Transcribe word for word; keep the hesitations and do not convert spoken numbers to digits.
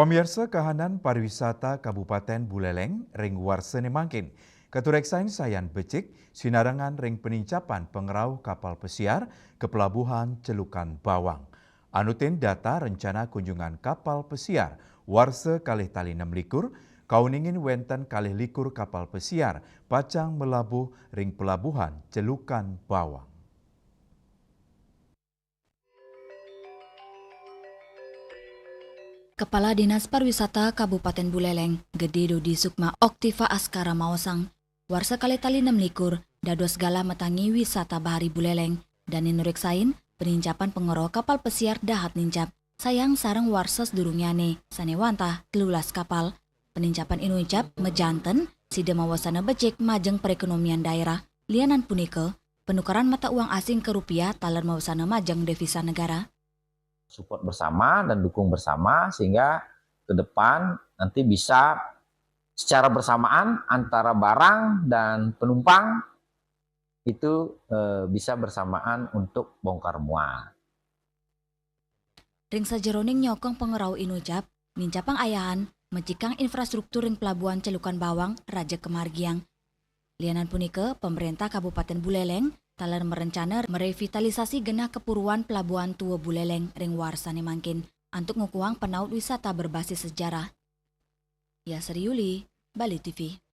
Pamiarsa, kahanan pariwisata Kabupaten Buleleng ring warsane mangkin katureksain sayan becik sinarengan ring penincapan pangrauh kapal pesiar ka Pelabuhan Celukan Bawang. Anutin data rencana kunjungan kapal pesiar warsa kalih tali nem likur, kauningin wenten kalih likur kapal pesiar pacang malabuh ring Pelabuhan Celukan Bawang. Kepala Dinas Pariwisata Kabupaten Buleleng, Gede Dodi Sukma Oktiva Askara maosang, warsa kalih tali nem likur dados galah matangi wisata bahari Buleleng, dane nureksain penincapan pangrauh kapal pesiar dahat nincap, sayang sareng warsa sadurungyane sane wantah telulas kapal. Penincapan inuncap majanten sida mawasana becik majeng perekonomian daerah. Lianan punika, penukaran mata uang asing ke rupiah taler mawasana majeng devisa negara. Support bersama dan dukung bersama sehingga ke depan nanti bisa secara bersamaan antara barang dan penumpang itu eh, bisa bersamaan untuk bongkar muat. Ring sajeroning nyokong pangrauh inuncap, nincapang ayahan, mecikang infrastruktur ring Pelabuhan Celukan Bawang raja kamargiang. Lianan punika, pemerintah Kabupaten Buleleng taler merencana merevitalisasi genah kepuruan Pelabuhan Tua Buleleng ring warsane mangkin antuk ngukuhang penaut wisata berbasis sejarah. Yasri Yuli, Bali T V.